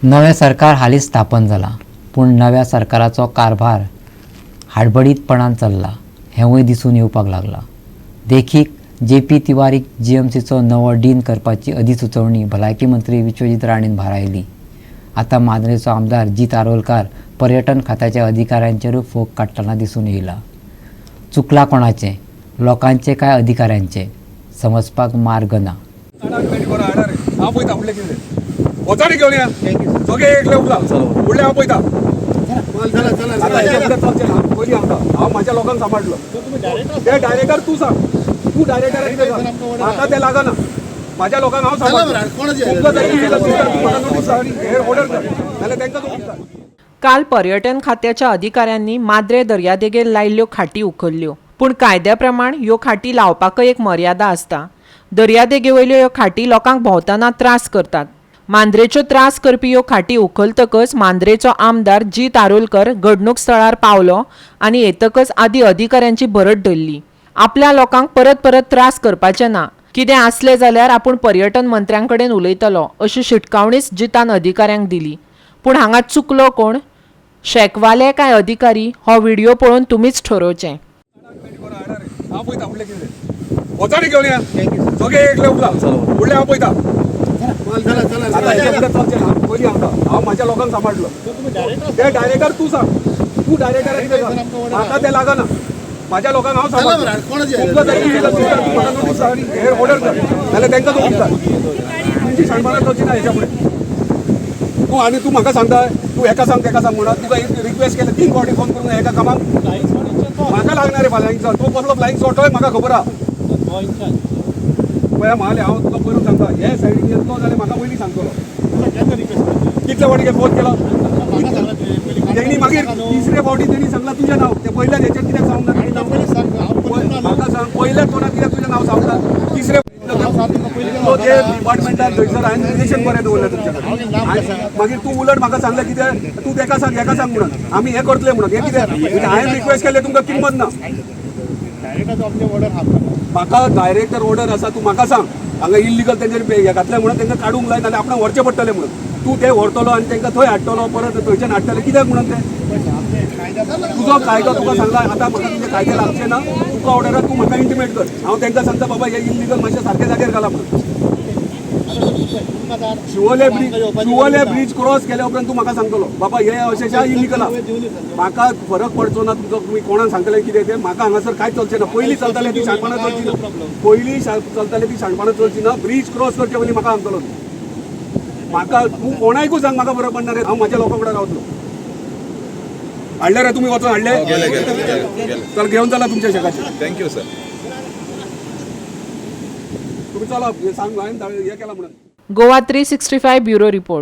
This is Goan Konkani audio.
नवें सरकार हालींच स्थापन जालां, पूण नव्या सरकाराचो कारभार हाडबडीतपणान चल्ला हेंवूय दिसून येवपाक लागलां. देखीक, जे पी तिवारीक जीएमसीचो नवो डीन करपाची अधिसुचोवणी भलायकी मंत्री विश्वजीत राणेन भारायली. आतां मांद्रेचो आमदार जीत आरोलकार पर्यटन खात्याच्या अधिकाऱ्यांचेरूय फोग काडटना दिसून येयला. चुकलां कोणाचें, लोकांचें काय अधिकाऱ्यांचें, समजपाक मार्ग ना. हांव पळयता फुडलें कितें वचारी घेवन या सगळे एकले उरला फुडलें हांव पळयता. आतां हेच्या फुडें चलचें ना. पयलीं हांव हांव म्हाज्या लोकांक सांबाळटलो. ते डायरेक्टर तूं सांग, तूं डायरेक्टर कितें सांग, म्हाका तें लागना. म्हाज्या लोकांक हांव सांबाळटलो. तुमकां जाय कितें जाल्यार म्हाका नोटीस धाड, हेर ऑर्डर कर, नाल्यार तांकां नोटीस धाड. काल पर्यटन खात्याच्या अधिकाऱ्यांनी माद्रे दर्यादेगेर लायिल्ल्यो खाटी उखल्ल्यो, पूण कायद्या प्रमाण ह्यो खाटी लावपाकय एक मर्यादा आसता. दर्यादेगेवयल्यो ह्यो खाटी लोकांक भोंवतना त्रास करतात. मांद्रेच्यो त्रास करपी ह्यो खाटी उखलतकच मांद्रेचो आमदार जीत आरोलकर घडणूक स्थळार पावलो आनी येतकच आदी अधिकाऱ्यांची भरट धरली. आपल्या लोकांक परत परत त्रास करपाचे ना, कितें आसलें जाल्यार आपूण पर्यटन मंत्र्यांकडेन उलयतलो अशी शिटकावणीच जितान अधिकाऱ्यांक दिली. पूण हांगा चुकलो कोण, शेकवाले काय अधिकारी, हो व्हिडिओ पळोवन तुमीच ठरोवचें. हांव पळयता फुडलें कितें वचारी घेवन या सगळे एकले उरला फुडलें हांव पळयता. आतां हेच्या फुडें चलचें ना. पयलीं हांव हांव म्हाज्या लोकांक सांबाळटलो. ते डायरेक्टर तूं सांग, तूं डायरेक्टर कितें सांग, म्हाका तें लागना. म्हाज्या लोकांक हांव सांबाळटलो. तुमकां जाय कितें जाल्यार म्हाका नोटीस धाड, हेर ऑर्डर कर, नाल्यार तांकां नोटीस धाड. तुमची शाणपणां चलची ना हेच्या फुडें. तूं आनी तूं म्हाका सांगता, तूं हेका सांग तेका सांग म्हणून तुका एक रिक्वेस्ट केल्या 3 फावटी फोन करून एका कामाक म्हाका लागणार रे फ्लायंग शॉट. तो कसलो फ्लायंग शॉटय म्हाका खबर आहा. पळय म्हाले हांव तुका पयरून सांगता, हे सायडीन येतलो जाल्यार म्हाका पयलीं सांगतलो. कितले फावटी फोन केलो तेणी, मागीर तिसरे फावटी तेणी सांगला तुजें नांव. ते पयल्याच हेचेर कित्याक सांगूंक ना तेणी नांव? म्हाका सांग, पयल्याच तोंडार कित्याक तुजें नांव सांगूंक ना? तिसरे तो ते डिपार्टमेंटान थंयसर हांवें रिलेशन बरें दवरलें तुमच्या कडेन. आनी मागीर तूं उलट म्हाका सांगलें कितें, तूं तेका सांग हेका सांग म्हणून, आमी हें करतले म्हणून. हें कितें म्हणजे हांवें रिक्वेस्ट केल्लें तुमकां किंमत ना. म्हाका डायरेक्टर ऑर्डर आसा, तूं म्हाका सांग हांगा इल्लिगल तेंचेर हें घातलें म्हणून तांकां काडूंक लाय, नाल्यार आपणाक व्हरचें पडटलें म्हणून. तूं ते व्हरतलो आनी तांकां थंय हाडटलो, परत थंयच्यान हाडटले कित्याक म्हणून ते? तुजो कायदो तुका सांगला. आतां म्हाका तुजे कायदे लागचे ना. तुका ऑर्डर, तूं म्हाका इंटिमेट कर. हांव तांकां सांगता, बाबा हे इल्लिगल मातशें सारक्या जाग्यार घाला म्हणून. शिवोले ब्रीज क्रॉस केल्या उपरांत तूं म्हाका सांगतलो, बाबा हे अशें इल्लिगल. म्हाका फरक पडचो ना तुमचो, तुमी कोणाक सांगतले कितें तें. म्हाका हांगासर कांयच चलचें ना. पयलीं चलतालें ती शाणपणां चलची ना. पयलीं चलतालें ती शाणपणां चलची ना. ब्रीज क्रॉस करचे पयलीं म्हाका सांगतलो तूं. म्हाका तूं कोणायकूय सांग, म्हाका फरक पडना रे. हांव म्हाज्या लोकां कडेन रावतलो. हाडले रे तुमी वचोन हाडले? चल, घेवन चला तुमच्या शेकाचे. Thank you sir. तुमी चला, हे सांग हांवें हें केलां म्हणून. Goa 365 bureau report.